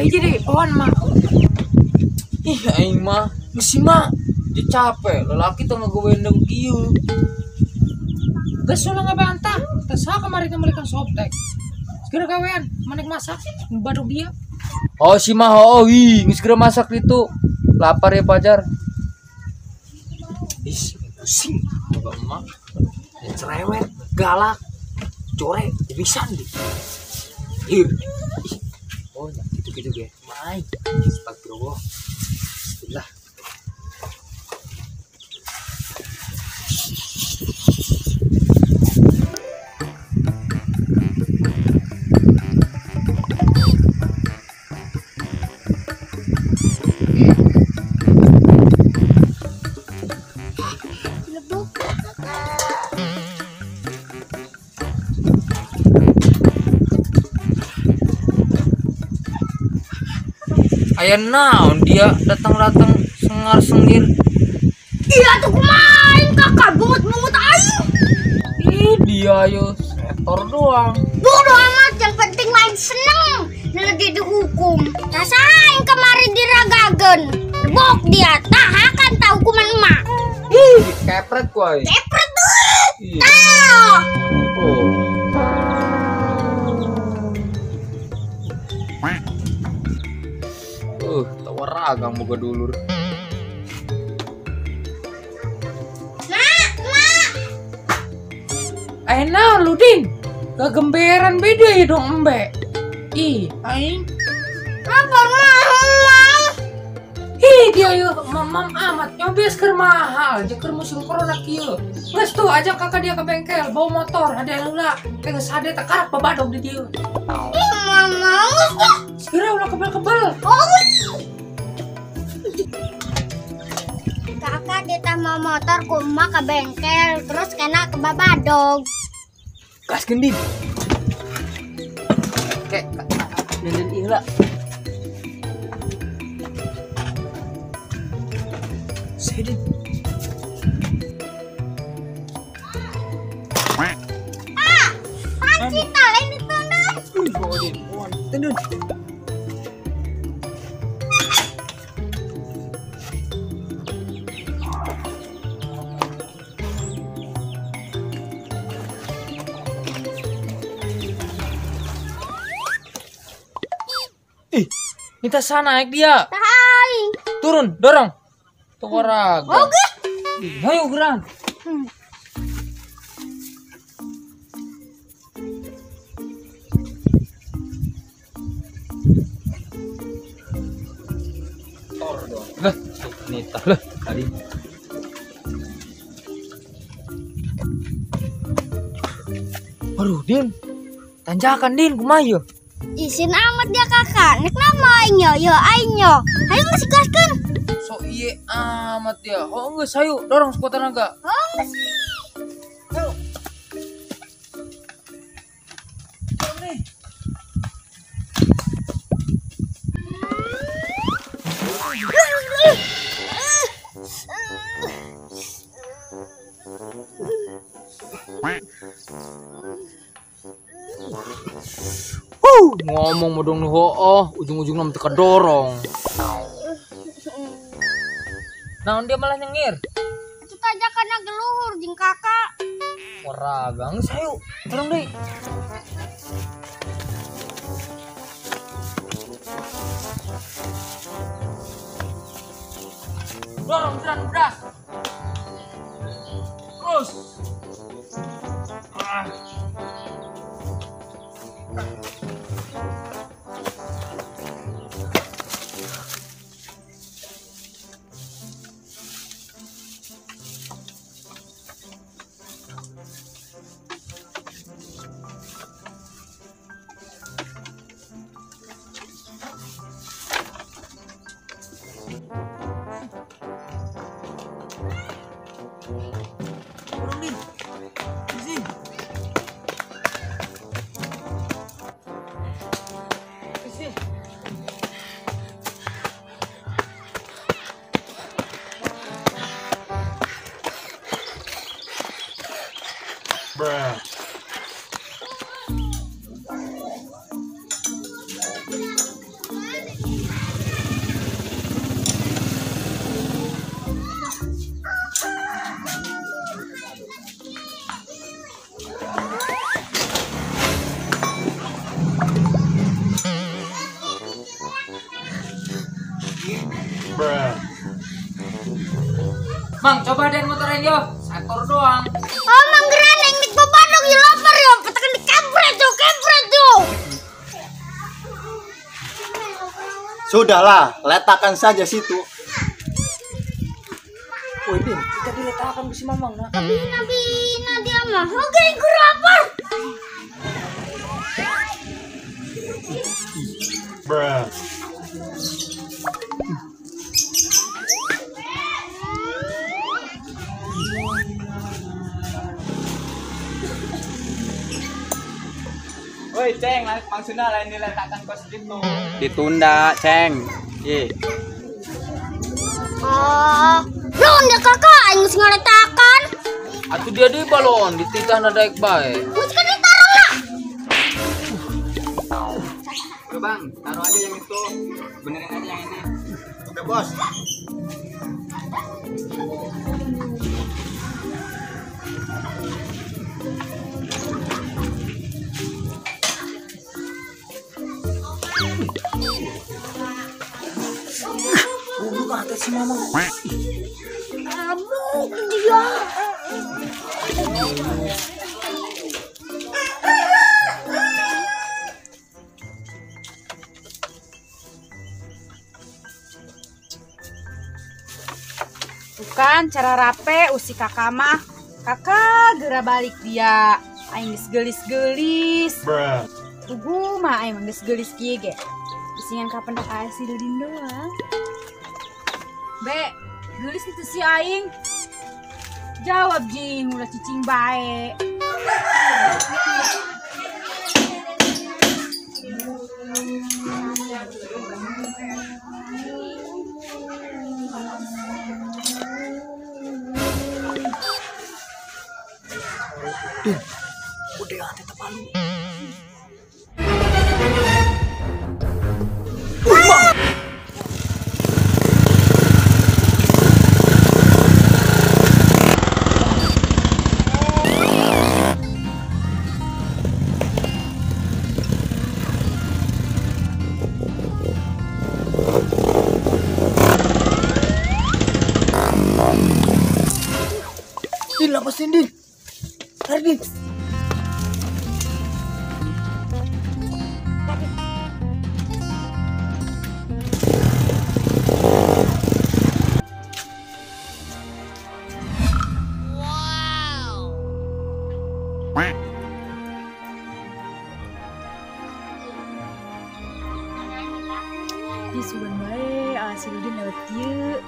Hiji deh pohon mah. Ih aing mah mesti mah capek lelaki teu ngagewendeng kieu. Geus ulah ngabantah, teh saha kamari teh meulikeun softtek. Segera gawean, manek masak, badog dia. Oh si mah oh ih geus geura masak ditu. Lapar ya pacar. Ih pusing boga emak. Cerewet, galak, corek, pisan di. Ih. Oh, ya gitu-gitu gue. Mai. Astagfirullah. Bismillah. Aya naon dia datang-datang sengar-sengir. Iya tuh kumain kakak bungut-bungut aing. Ih dia ayo setor doang. Bodoh amat yang penting main seneng. Lagi dihukum. Rasain kemarin diragagen. Bok dia tahakan tahu hukuman emak. Ih kepret ku aing. Kepret tuh. Tah. Oh. Tawaragang boga dulur. Mak, mak. Enak lu Din. Kegemberan beda ya dong embe. Ih, aing. Apa mahal? Ih, dia yeuh mamam amat nyobias keur mahal jeung keur musim corona kieu. Geus tuh ajak kakak dia ke bengkel bawa motor ada heula. Geus hade teh karak babadog di dieu. Ih, mama. Segera ulah kebel-kebel. Oh. Kakak ditambah motor kuma ke bengkel terus kena ke babadog. Gas gendin. Kek, nenden ihla. Sedin. Ah, panci talen ditendun. Tendun. Ih, minta sana naik dia. Hai. Turun, dorong. Tawaraga. Oke. Ayo geran. Tor dong. Lah, nita lah tadi. Aduh, Din. Tanjakan, Din, kumaha ieu? Isin amat dia kakak, nek nama aing yo, yo aing yo. Ayo geus gaskeun. So iye amat dia. Oh geus hayu dorong sekuat tenaga. Oh geus. Ayo. Dorong nih. Ngomong modong nu hooh, ujung-ujungna teu kadorong. Naon dia malah nyengir? Atuh tajakanna geluhur jeung kakak. Waraga geus hayu, tolong deui. Dorong geran beras. Terus. Ah. Bruh. Bruh. Mang, coba den motorin yo, sakor doang. Oh, Mang geran yang dik babadog yo lapar yo, petekan dikabret yo, kebret yo. Sudahlah, letakkan saja situ. Woi, Din, kita diletakkan ke si Mamang nah. Bina dia mah. Oke, gue lapar. Bruh. Woi, Ceng, maksudnya lain diletakkan kos gitu. Ditunda, Ceng. Ih. Oh, belum deh kakak, aing geus ngaletakan. Atuh dia di balon, dititah nadaek bae. Geus kan ditaruh lah. Udah, Bang, taruh aja yang itu. Benerin aja yang ini. Oke, Bos. Goblok ah si Mamang. Mabuk dia. Bukan cara rape usi kakak mah. Kakak gera balik dia. Aing geus geulis-geulis. Tugu mah aing geus geulis kieu ge. Isingan kapendak aya si Dudin doang. Be, geulis itu si aing. Jawab jing, ulah cicing bae. Din, udah tetep malu. Din, lepasin Din. Tarik Din. Wow. Ih, sugan bae, si Dudin lewat dieu.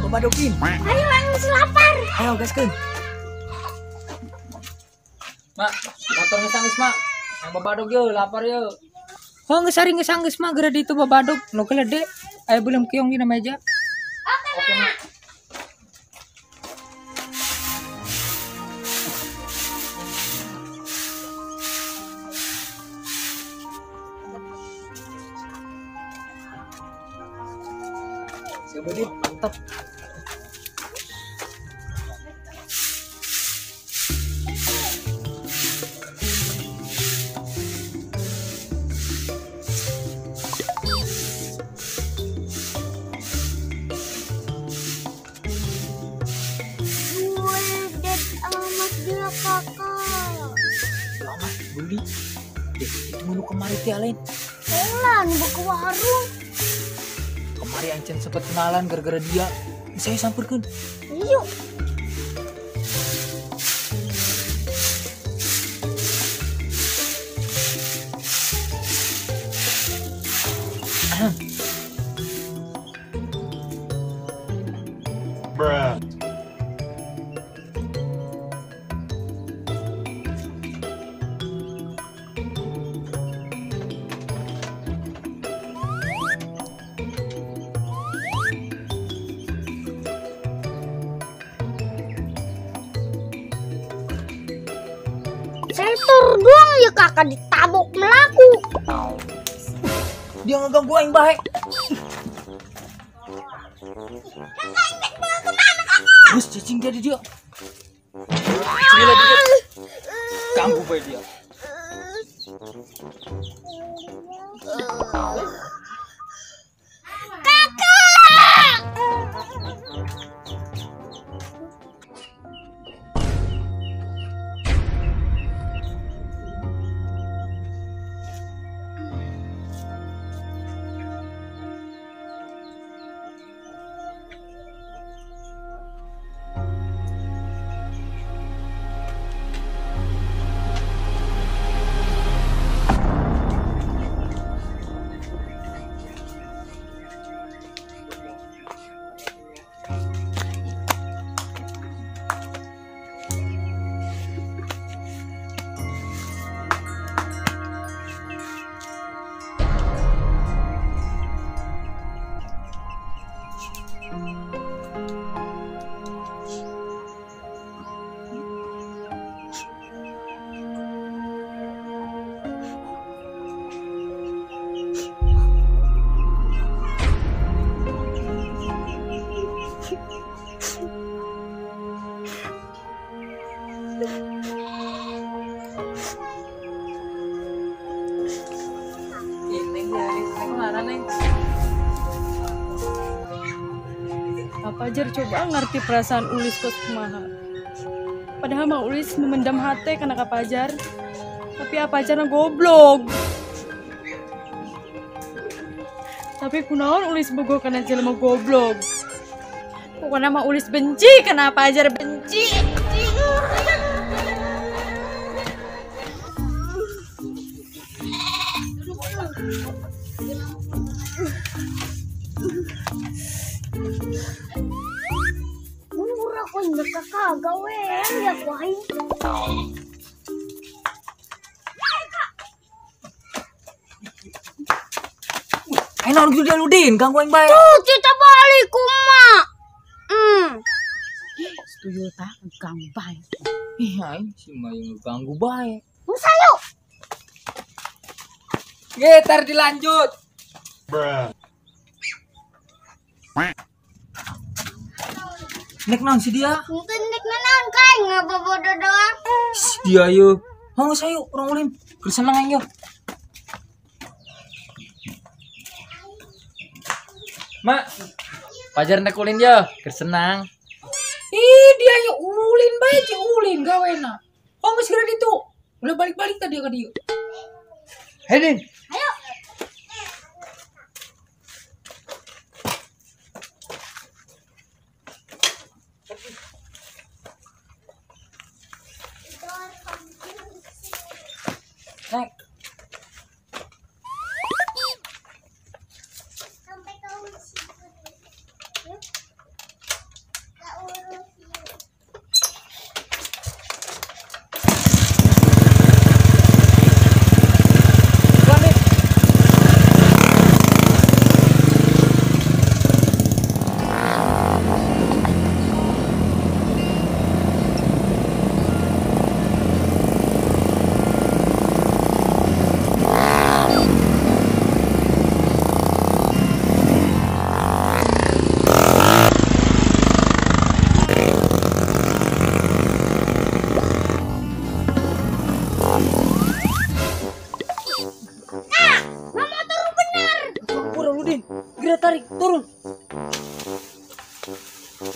Badokin. Ayo aing lapar. Ayo gaskeun. Mak, motor geus sanggeus, Mak. Yang babadog ye lapar ye. Oh, geus ari geus sanggeus, Mak, geura ditu babadog nu gelede. Aya belum kiong dina meja. Oke, Oke, Mak. Siapa dia? Mantap. Dia kakak. Lama beli. Itu mulu kemari teh lain. Lah, nu ke warung. Kemari ancen sempat kenalan gara-gara dia. Saya samperkeun. Yuk. Bruh. Sentur doang ya kakak ditabok melaku. Dia ngeganggu aing bae. Kakak ingin bawa kemana kakak? Terus cicing dia di dia. Gila dia. Ganggu bae dia. Kakak! Pajar coba ngerti perasaan Ulis kos kumaha. Padahal mah Ulis memendam hati karena ka Pajar. Tapi apa aja goblok. Tapi kunaon Ulis bogo karena jelema goblok. Pokoknya mah Ulis benci karena Pajar benci. Kakak gawe ya kuai. Ayo naon gitu dia ludin, ganggu aing bae. Tuh kita balik kumaha. Setuju ta ganggu bae. Ih aing si Mayu ganggu bae. Musa yuk. Getar dilanjut. Bruh. Nek naon si dia? Mungkin nek naon kai ngabobodo doang. Si dia yeuh. Mau geus ayo urang ulin. Keur seneng aing yeuh. Mak, Pajar nek ulin yeuh, keur senang. Ih, dia yeuh ulin bae ci ulin gawena. Oh geus geura ditu. Ulah balik-balik tadi ka dieu. Hedin. Ayo. Naik. Terus.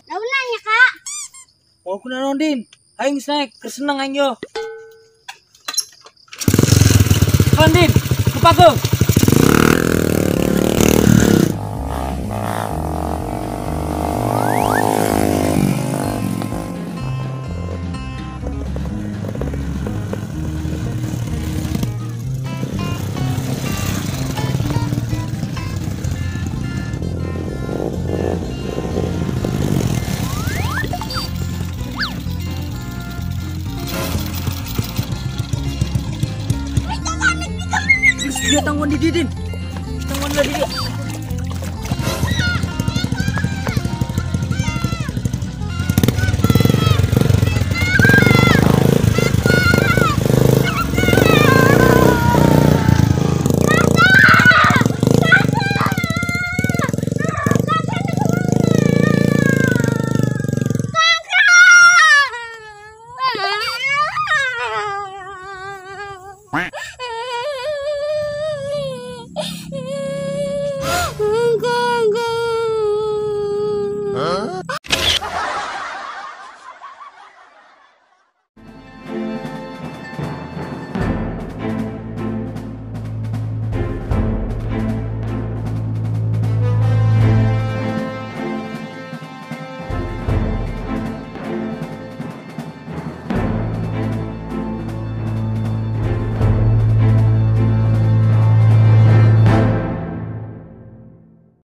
Lalu nanya kak. Oh, aku naon Din. Aing naik, keseneng aing yo. Kan Din, kepakeung. Dia tangguan di Din. Tangguan di dia.